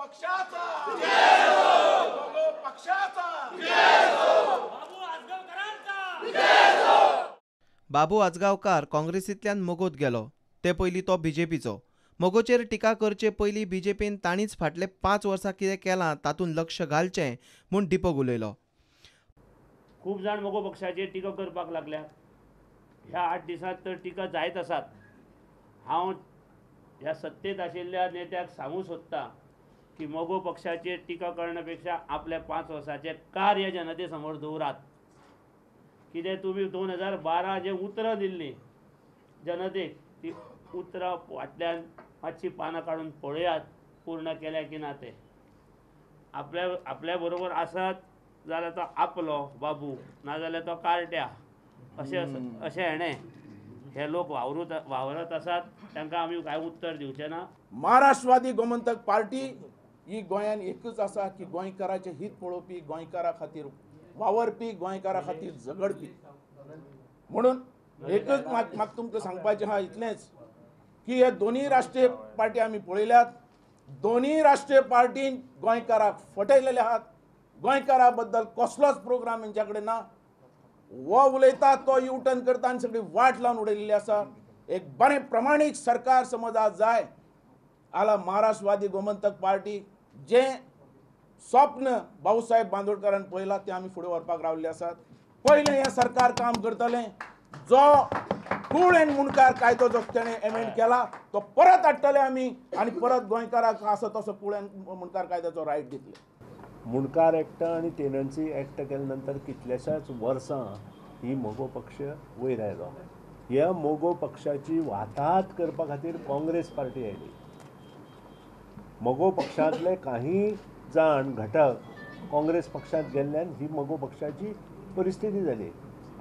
पक्षाचा जय हो, मगो पक्षाचा जय हो, बाबू आजगावकरांचा जय हो। बाबू आजगांवकार काँग्रेसींतल्यान मगोत गेलो ते पयलीं तो बीजेपीचो। मगोचेर टिका करचे पयलीं बीजेपीन तांणीच फाटले 5 वर्सां कितें केलां तातूंत लक्ष घालचें म्हूण दीपक उलयलो। खूब जाण मगो पक्षाचेर टिका करपाक लागल्या। ह्या 8 दिसांत तर टिका जायत आसात। हांव ह्या सत्तेत आशिल्ल्या नेत्याक सांगूंक सोदतां की मगो पक्षाचेर टिका करण्या पेक्षा आपल्या 5 वर्साचें कार्य जनते समोर दवरात। कितें तुमी 2012 जें उतरां दिल्लीं जनतेक ती उतरां फाटल्यान मातशी पानां काडून पळयात पूर्ण केल्या की ना तें। आपल्या आपल्या बरोबर आसात जाल्यार तो आपलो बाबू, नाजाल्यार तो कार्ट्या, अशें अशें हेणें हे लोक वावरत आसात। तांकां आमी कांय उत्तर दिवचें ना। महाराष्ट्रवादी गोमंतक पार्टी ही गोंयान एकूच आसा की गोंयकाराचें हित पळोवपी, गोंयकारा खातीर वावरपी, गोंयकारा खातीर झगडपी। म्हणून एकच म्हाका तुमकां सांगपाचें आहा इतलेंच की हे दोनूय राष्ट्रीय पार्टी आमी पळयल्यात, दोनूय राष्ट्रीय पार्टीन गोंयकाराक फटयलेले आहात। गोंयकारा बद्दल कसलोच प्रोग्राम हेंच्या कडेन ना। वो उलयता तो यू टर्न करता आनी सगळी वाट लावन उडयल्ली आसा। एक बरें प्रमाणीक सरकार समज आज जाय आला महाराष्ट्रवादी गोमंतक पार्टी जें स्वप्न भाऊसाहेब बांदोडकरान पळयलां तें आमी फुडें व्हरपाक रावल्ले आसात। पयलें हें सरकार काम करतलें, जो कूळ आनी मुंडकार कायदो जो तेणें एमेंड केला तो परत हाडटले आमी आनी परत गोंयकाराक आसा तसो कूळ आनी मुंडकार कायद्याचो रायट दितले। मुंडकार एक्ट आनी टेनन्सी एक्ट केले नंतर कितल्याशाच वर्सां ही मगो पक्ष वयर आयलो। ह्या मगो पक्षाची वाताहात करपा खातीर काँग्रेस पार्टी आयली। मगो पक्षांतले काही जाण घटक काँग्रेस पक्षांत गेल्ल्यान ही मगो पक्षाची परिस्थिती जाली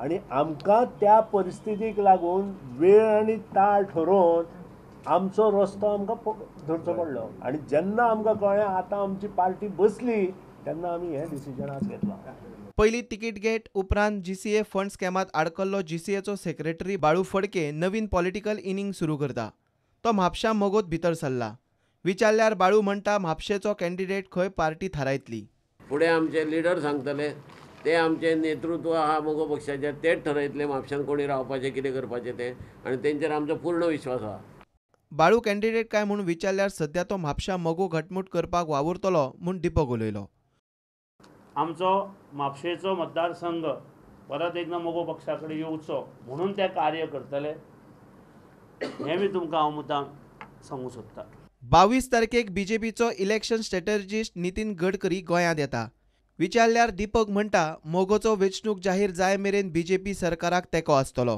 आनी आमकां त्या परिस्थितीक लागून वेळ आनी ताळ ठरोवन आमचो रस्तो आमकां धरचो पडलो। आनी जेन्ना आमकां कळ्ळें आतां आमची पार्टी बसली तेन्ना आमी हें डिसिजन आज घेतलां। पयलीं तिकीट गेट उपरांत जीसीए फंड स्कॅमांत आडकल्लो जीसीएचो सेक्रेटरी बाळू फडके नवीन पॉलिटिकल इनिंग सुरू करता। तो म्हापशां मगोत भितर सरला। विचारल्यार बाळू म्हणटा म्हापशेचो कॅन्डिडेट खंय पार्टी थारायतली। फुडें आमचे लिडर सांगतले, ते आमचे नेतृत्व आहा मगो पक्षाचें तेच ठरयतले म्हापशान कोणी रावपाचें कितें करपाचें तें, आनी तेंचेर आमचो पूर्ण विश्वास आहा। बाळू कॅन्डिडेट काय म्हूण विचारल्यार सद्या तो म्हापशां मगो घटमूट करपाक वावुरतलो म्हूण दीपक उलयलो। आमचो म्हापशेचो मतदारसंघ परत एकदां मगो पक्षा कडेन येवचो म्हणून ते कार्य करतले हें बी तुमकां हांव मुद्दाम सांगूंक सोदतां। 22 तारखेक बीजेपीचो इलेक्शन स्ट्रॅटजिस्ट नितीन गडकरी गोंयांत येता। विचारल्यार दीपक म्हणटा मगोचो वेंचणूक जाहीर जाय मेरेन बीजेपी सरकाराक तेंको आसतलो।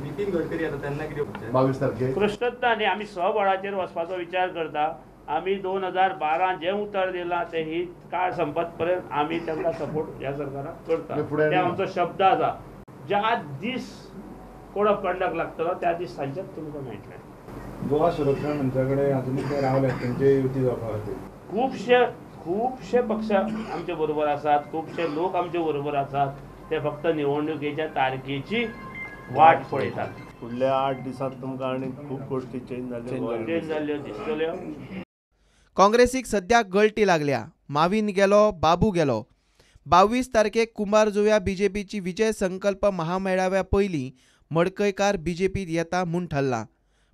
नितीन गडकरी येता तेन्ना कितें 22 तारखेक प्रश्नच ना न्ही, आमी स्वबळाचेर वचपाचो विचार करता। आमी 2012 जें उतर दिलां तें ही काळ संपत पर्यंत आमी तांकां सपोर्ट ह्या सरकाराक करता, ते आमचो शब्द आसा। ज्या दीस कोड ऑफ कंडक्ट लागतलो त्या दीस सांजच्याच तुमकां मेळटलें। गोवा संरक्षण मंत्र्या कडेन अजुनूय ते रावले तेंचे युती जावपा खातीर खुबशे खुबशे पक्ष आमचे बरोबर आसात, खुबशे लोक आमचे बरोबर आसात, ते फक्त निवडणुकेच्या तारखेची वाट पळयतात। फुडल्या 8 दिसांत तुमकां आनी खूब गोश्टी चेंज जाल्ल्यो दिसतल्यो। काँग्रेसीक सद्या गळटी लागल्या। मावीन गेलो, बाबू गेलो। 22 तारखेक कुंभारजुव्या बीजेपीची विजय संकल्प महामेळाव्या पयलीं मडकयकार बीजेपीत येता म्हूण ठरलां।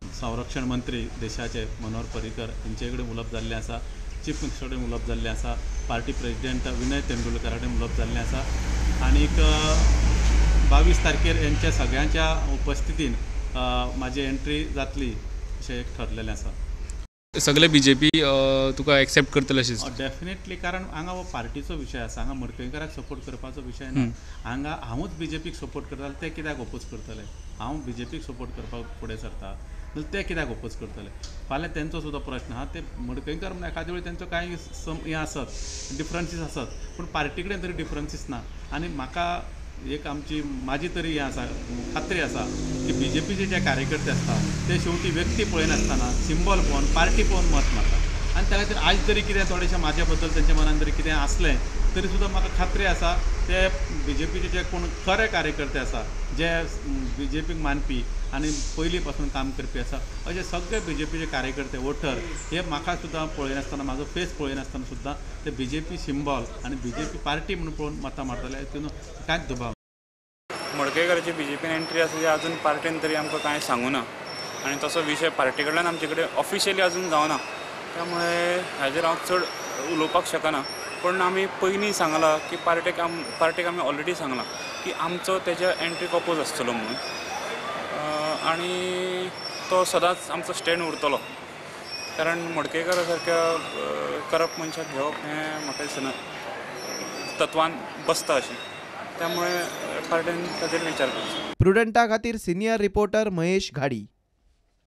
संरक्षण मंत्री देशाचे मनोहर पर्रीकर हेंचे कडेन उलोवप जाल्लें आसा, चीफ मिनिस्टर कडेन उलोवप जाल्लें आसा, पार्टी प्रेजिडेंट विनय तेंडुलकरा कडेन उलोवप जाल्लें आसा आनीक 22 तारखेर हेंच्या सगळ्यांच्या उपस्थितीन म्हाजी एंट्री जातली अशें एक ठरलेलें आसा। सगळे बीजेपी तुका एक्सेप्ट करतले अशें? डेफिनेटली, कारण हांगा हो पार्टीचो विशय आसा, हांगा मडकयकाराक सपोर्ट करपाचो विशय ना। हांगा हांवूच बीजेपीक सपोर्ट करता ते कित्याक ओपोज करतले? हांव बीजेपीक सपोर्ट करपाक फुडें सरता जाल्यार ते कित्याक ओपोज करतले? फाल्यां तेंचो सुद्दां प्रश्न आहा। ते मडकयकार म्हणून एखाद्या वेळी तेंचो कांय हें आसत, डिफरन्सीस आसत, पूण पार्टी कडेन तरी डिफरन्सीस ना। आनी म्हाका एक आमची म्हाजी तरी हें आसा, खात्री आसा की बीजेपीचे जे कार्यकर्ते आसता ते शेवटी व्यक्ती पळयनासतना सिंबॉल पळोवन, पार्टी पळोवन मत मारता आनी त्या खातीर आयज तरी कितें थोडेशें म्हाज्या बद्दल तेंच्या मनान तरी कितें आसलें तरी सुद्दां म्हाका खात्री आसा ते बीजेपीचे जे कोण खरे कार्यकर्ते आसा, जे बीजेपीक मानपी आनी पयलीं पासून काम करपी आसा, अशे सगळे बीजेपीचे कार्यकर्ते वोटर हे म्हाका सुद्दां पळयनासतना, म्हाजो फेस पळयनासतना सुद्दां ते बीजेपी सिंबॉल आनी बीजेपी पार्टी म्हणून पळोवन मतां मारतले, तितून कांयच दुबाव. मडकयकाराची बीजेपीन एंट्री आसा ती अजून पार्टीन तरी आमकां कांय सांगूना आनी तसो विशय पार्टी कडल्यान आमचे कडेन ऑफिशियली अजून जावना, त्यामुळे हाजेर हांव चड उलोवपाक शकना. पूण आमी पयलीं सांगलां की पार्टेक आमी ऑलरेडी सांगलां की आमचो तेज्या एंट्रीक अपोज आसतलो म्हणून, आनी तो सदांच आमचो स्टँड उरतलो, कारण मडकयकारा सारक्या करप्ट मनशाक घेवप हें म्हाका दिसना तत्वान बसता अशें, त्यामुळे पार्टीन ताचेर विचार करचो. प्रुडंटा खातीर सिनियर रिपोर्टर महेश घाडी.